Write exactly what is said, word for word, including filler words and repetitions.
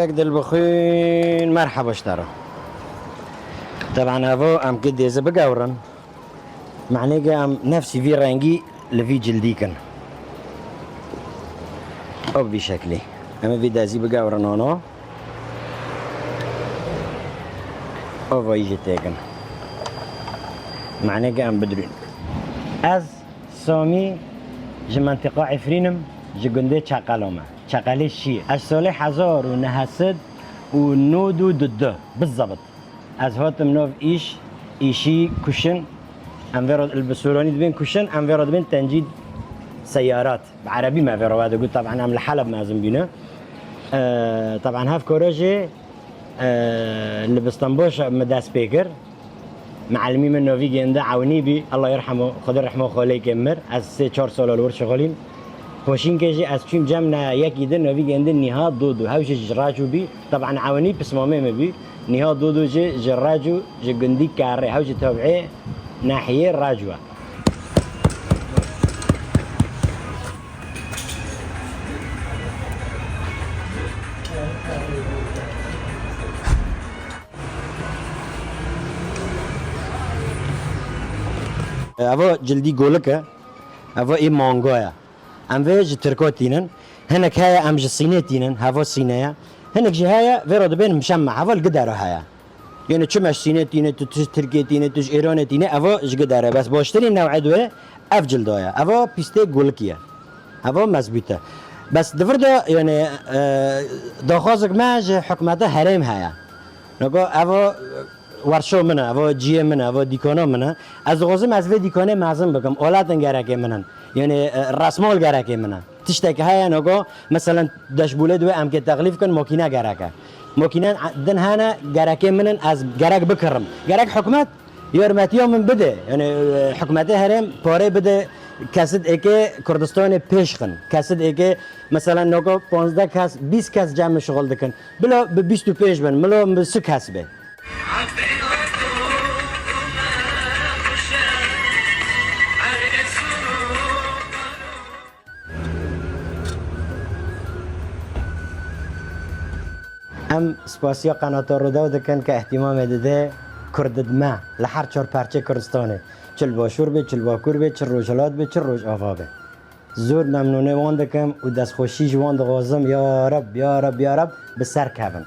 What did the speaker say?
Yek dil bixwîn, merheba ji te re. Teban evo em ki dêzi bigewrin. Manê ki em nefsî vî rengî li vî cildî kin. O bi vî şeklî. Em ê vî dezî bigewrin ano. O vayî jî têkin. Manê ki em bidrûn. Ez Samî ji mentiqa Efrîn im, ji gundê Çeqelo me. Çeqelê şî. Ez solê hezar û neh sed û nod û du, bizebit. Ez hatim nav îş, îşî kuşin. Em vê re li bi Soranî dibên kuşin, em vê re dibên tencîd seyarat. Bi erebî me vê re wede got, taban em li Heleb mezin bîne. Eee, taban hevkara jî, eee, li Bistanboş me dest pê kir. Mealimî min novî gêndi ewnî bî. Allah yerhemu, Xwedê rehma xwe lê ke mir. Ez sê çar sala li wir şixulîm. Xweşînkê jî ez çûm cem ne yekî di novî gêndi Nîha Dodo. Hew jî ji Reco bî. Taban ewnî pismamê min bî. Nîha Dodo jî ji Reco, ji gundî Kerê. Hew jî tewê nahiyê Reco e. Evo cildî golik e. Evo ê mango ye. Em vê ji Tirko tînin. Hinek heye em ji Sînê tînin. Hevo Sîne ye. Hinek jî heye vê re dibên mişemme. Hevo li gidero heye. Yani çi me ji Sînê tîne, tu, tu ji Tirkiyê tîne, tu ji Êranê tîne, evo ji gidero. Bes baştirîn new'ê wê ev cilda ye. Evo pîstê golikî ye. Evo mezbût e. Bes di vir de, yani, e, daxwazek me ji hikûmeta herêm heye. Noko evo Werşo min e, evo ciyê min e, evo dîkana min e. Ez dixwazim ez vê dîkanê mezin bikim. Aletên gerekê min in. Yani, e, resmal gerekê min e. Tiştek heye noko, meselen, deşbûlê divê em kê texlîf kin, makîne gerek e. Makîne din hene, gerekê min in, ez gerek bikirim. Gerek hikûmet yarmetiya min bide. Yani, e, hikûmetê herêm parê bide, kesid êkê Kurdistanê pêş xin. Kesid êkê, meselen, noko panzdeh kes, bîst kes cem min şixul dikin. Bila bi bîst û pênc bin, bila bi sî kes be. Em spasiya qenata Rûdaw dikin ke îhtîmamê dide Kurd did me li her çar perçê Kurdistanê. Çi li Başûr be, çi li Bakur be, çi Rojhilat be, çi Rojava be. Zor memnûnê wan dikim û destxweşî ji wan dixwazim, ya Reb, ya Reb, ya Reb, bi ser kevin.